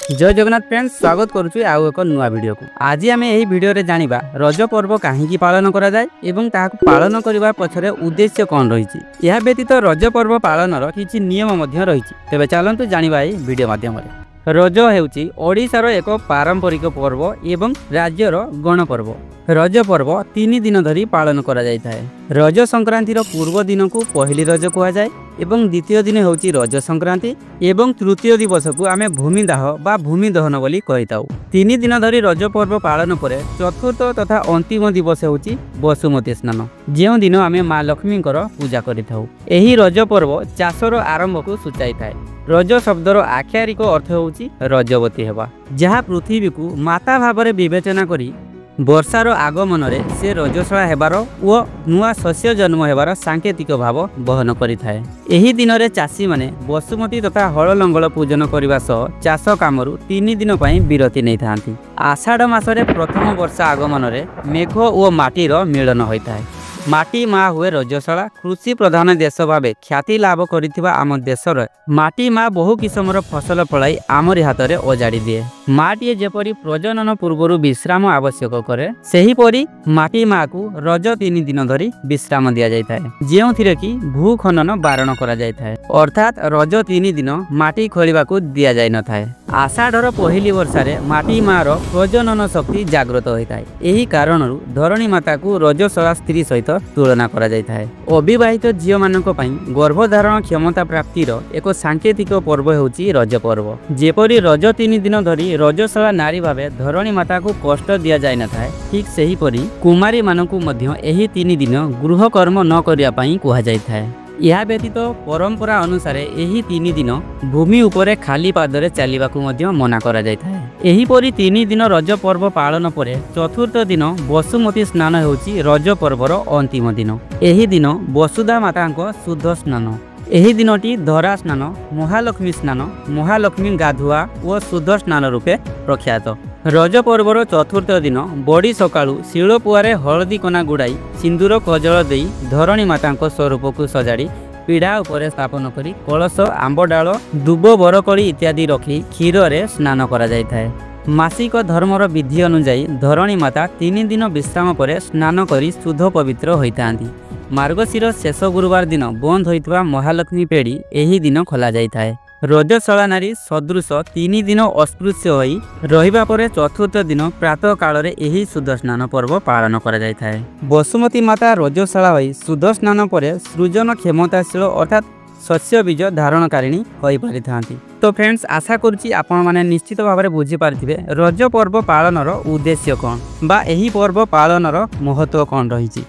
ଜୟ Jagannath friends, ସ୍ୱାଗତ କରୁଛୁ ଆଉ ଏକ ନୂଆ ଭିଡ଼ିଓକୁ। ଆଜି ଆମେ ଏହି ଭିଡ଼ିଓରେ ଜାଣିବା ରଜ ପର୍ବ କାହିଁକି ପାଳନ କରାଯାଏ ଏବଂ ତାହାକୁ ପାଳନ କରିବା ପଛରେ ଉଦ୍ଦେଶ୍ୟ କ'ଣ ରହିଛି। ଏହା ବ୍ୟତୀତ ରଜ ପର୍ବ ପାଳନର କିଛି ନିୟମ ମଧ୍ୟ ରହିଛି। ତେବେ ଚାଲନ୍ତୁ ଜାଣିବା ଏହି ଭିଡ଼ିଓ ମାଧ୍ୟମରେ। ରଜ ହେଉଛି ଓଡ଼ିଶାର ଏକ ପାରମ୍ପରିକ ପର୍ବ ଏବଂ ରାଜ୍ୟର ଗଣପର୍ବ। ରଜ ପର୍ବ 3 ଦିନ ଧରି ପାଳନ କରାଯାଇଥାଏ। ରଜ ସଂକ୍ରାନ୍ତିର ପୂର୍ବ ଦିନକୁ ପହିଲି ରଜ କୁହାଯାଏ ଏବଂ ଦ୍ୱିତୀୟ ଦିନ ହେଉଛି ରଜ ସଂକ୍ରାନ୍ତି ଏବଂ ତୃତୀୟ ଦିବସକୁ ଆମେ ଭୂମିଦାହ ବା ଭୂମି ଦହନ ବୋଲି କହିଥାଉ। 3 ଦିନ ଧରି ରଜ ପର୍ବ ପାଳନ ପରେ ଚତୁର୍ଥ ତଥା ଅନ୍ତିମ ଦିବସ ହେଉଛି ବସୁମତୀ ସ୍ନାନ, ଯେଉଁଦିନ ଆମେ ମା ଲକ୍ଷ୍ମୀଙ୍କର ପୂଜା କରିଥାଉ। ଏହି ରଜ ପର୍ବ ଚାଷର ଆରମ୍ଭକୁ ସୂଚାଇଥାଏ। ରଜ ଶବ୍ଦର ଆକ୍ଷରିକ ଅର୍ଥ ହେଉଛି ରଜବତୀ ହେବା, ଯାହା ପୃଥିବୀକୁ ମାତା ଭାବରେ ବିବେଚନା କରି ବର୍ଷାର ଆଗମନରେ ସେ ରଜଶଳା ହେବାର ଓ ନୂଆ ଶସ୍ୟ ଜନ୍ମ ହେବାର ସାଙ୍କେତିକ ଭାବ ବହନ କରିଥାଏ। ଏହି ଦିନରେ ଚାଷୀମାନେ ବସୁମତୀ ତଥା ହଳ ଲଙ୍ଗଳ ପୂଜନ କରିବା ସହ ଚାଷ କାମରୁ 3 ଦିନ ପାଇଁ ବିରତି ନେଇଥାନ୍ତି। ଆଷାଢ଼ ମାସରେ ପ୍ରଥମ ବର୍ଷା ଆଗମନରେ ମେଘ ଓ ମାଟିର ମିଳନ ହୋଇଥାଏ। ମାଟି ମା ହୁଏ ରଜଶାଳା। କୃଷି ପ୍ରଧାନ ଦେଶ ଭାବେ ଖ୍ୟାତି ଲାଭ କରିଥିବା ଆମ ଦେଶର ମାଟି ମା ବହୁ କିସମର ଫସଲ ଫଳାଇ ଆମରି ହାତରେ ଅଜାଡ଼ି ଦିଏ। ମାଟିଏ ଯେପରି ପ୍ରଜନନ ପୂର୍ବରୁ ବିଶ୍ରାମ ଆବଶ୍ୟକ କରେ, ସେହିପରି ମାଟି ମାକୁ ରଜ 3 ଦିନ ଧରି ବିଶ୍ରାମ ଦିଆଯାଇଥାଏ, ଯେଉଁଥିରେ କି ଭୂଖନନ ବାରଣ କରାଯାଇଥାଏ। ଅର୍ଥାତ୍ ରଜ 3 ଦିନ ମାଟି ଖୋଳିବାକୁ ଦିଆଯାଇନଥାଏ। ଆଷାଢ଼ର ପହିଲି ବର୍ଷାରେ ମାଟି ମାର ପ୍ରଜନନ ଶକ୍ତି ଜାଗ୍ରତ ହୋଇଥାଏ। ଏହି କାରଣରୁ ଧରଣୀ ମାତାକୁ ରଜଶଳା ସ୍ତ୍ରୀ ସହିତ ତୁଳନା କରାଯାଇଥାଏ। ଅବିବାହିତ ଝିଅମାନଙ୍କ ପାଇଁ ଗର୍ଭଧାରଣ କ୍ଷମତା ପ୍ରାପ୍ତିର ଏକ ସାଙ୍କେତିକ ପର୍ବ ହେଉଛି ରଜ ପର୍ବ। ଯେପରି ରଜ 3 ଦିନ ଧରି ରଜଶଳା ନାରୀ ଭାବେ ଧରଣୀ ମାତାକୁ କଷ୍ଟ ଦିଆଯାଇନଥାଏ, ଠିକ୍ ସେହିପରି କୁମାରୀମାନଙ୍କୁ ମଧ୍ୟ ଏହି 3 ଦିନ ଗୃହକର୍ମ ନ କରିବା ପାଇଁ କୁହାଯାଇଥାଏ। ଏହା ବ୍ୟତୀତ ପରମ୍ପରା ଅନୁସାରେ ଏହି 3 ଦିନ ଭୂମି ଉପରେ ଖାଲି ପାଦରେ ଚାଲିବାକୁ ମଧ୍ୟ ମନା କରାଯାଇଥାଏ। ଏହିପରି 3 ଦିନ ରଜ ପର୍ବ ପାଳନ ପରେ ଚତୁର୍ଥ ଦିନ ବସୁମତୀ ସ୍ନାନ ହେଉଛି ରଜ ପର୍ବର ଅନ୍ତିମ ଦିନ। ଏହି ଦିନ ବସୁଧା ମାତାଙ୍କ ଶୁଦ୍ଧ ସ୍ନାନ। ଏହି ଦିନଟି ଧରା ସ୍ନାନ, ମହାଲକ୍ଷ୍ମୀ ସ୍ନାନ, ମହାଲକ୍ଷ୍ମୀ ଗାଧୁଆ ଓ ଶୁଦ୍ଧ ସ୍ନାନ ରୂପେ ପ୍ରଖ୍ୟାତ। ରଜ ପର୍ବର ଚତୁର୍ଥ ଦିନ ବଡ଼ି ସକାଳୁ ଶିଳପୁଆରେ ହଳଦୀ କନା ଗୁଡ଼ାଇ ସିନ୍ଦୁର କଜଳ ଦେଇ ଧରଣୀ ମାତାଙ୍କ ସ୍ୱରୂପକୁ ସଜାଡ଼ି ପିଢ଼ା ଉପରେ ସ୍ଥାପନ କରି କଳସ, ଆମ୍ବ ଡାଳ, ଦୁବ, ବରକୋଳି ଇତ୍ୟାଦି ରଖି କ୍ଷୀରରେ ସ୍ନାନ କରାଯାଇଥାଏ। ମାସିକ ଧର୍ମର ବିଧି ଅନୁଯାୟୀ ଧରଣୀ ମାତା 3 ଦିନ ବିଶ୍ରାମ ପରେ ସ୍ନାନ କରି ଶୁଦ୍ଧ ପବିତ୍ର ହୋଇଥାନ୍ତି। ମାର୍ଗଶିର ଶେଷ ଗୁରୁବାର ଦିନ ବନ୍ଦ ହୋଇଥିବା ମହାଲକ୍ଷ୍ମୀ ପେଡ଼ି ଏହି ଦିନ ଖୋଲାଯାଇଥାଏ। ରଜଶଳା ନାରୀ ସଦୃଶ 3 ଦିନ ଅସ୍ପୃଶ୍ୟ ହୋଇ ରହିବା ପରେ ଚତୁର୍ଥ ଦିନ ପ୍ରାତଃ କାଳରେ ଏହି ଶୁଦ୍ଧ ସ୍ନାନ ପର୍ବ ପାଳନ କରାଯାଇଥାଏ। ବସୁମତୀ ମାତା ରଜଶାଳା ହୋଇ ଶୁଦ୍ଧ ସ୍ନାନ ପରେ ସୃଜନ କ୍ଷମତାଶୀଳ ଅର୍ଥାତ୍ ଶସ୍ୟ ବୀଜ ଧାରଣକାରିଣୀ ହୋଇପାରିଥାନ୍ତି। ତ ଫ୍ରେଣ୍ଡସ୍, ଆଶା କରୁଛି ଆପଣମାନେ ନିଶ୍ଚିତ ଭାବରେ ବୁଝିପାରିଥିବେ ରଜ ପର୍ବ ପାଳନର ଉଦ୍ଦେଶ୍ୟ କ'ଣ ବା ଏହି ପର୍ବ ପାଳନର ମହତ୍ତ୍ୱ କ'ଣ ରହିଛି।